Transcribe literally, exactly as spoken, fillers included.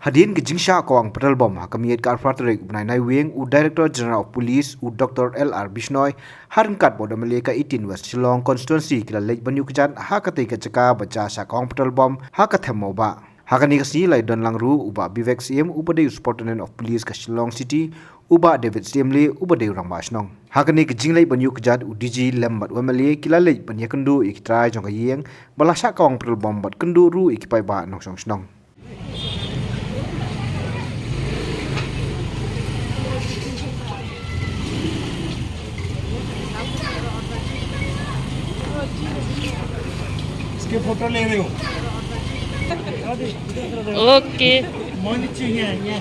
Hadien ka jingshah kawang petrol bomb ha ka miet ka arphew tarik u bnai Naiwieng, u Director General of Police u Doctor L R Bishnoi, ha ryngkat bad u M L A ka eighteen West Shillong Constituency ki la leit ban ïuh kjat ha katei ka jaka ba jia shah kawang petrol bomb ha ka them Mawbah. Ha kane ka sngi la ïadon lang ruh u Bah Bivek Syiem uba dei u Superintendent of Police ka Shillong City, u Bah David Syiemlieh uba dei u Rangbah Shnong. Ha kane ka jingleit ban ïuh kjat, u D G lem bad u M L A ki la leit ban ïakynduh ïa ki trai jong ka ïing ba la shah kawang petrol bomb bad kynduh ruh ïa ki paidbah nongshong shnong. इसके फोटो ले रहे हो? ओके। मोहन चाहिए, ये।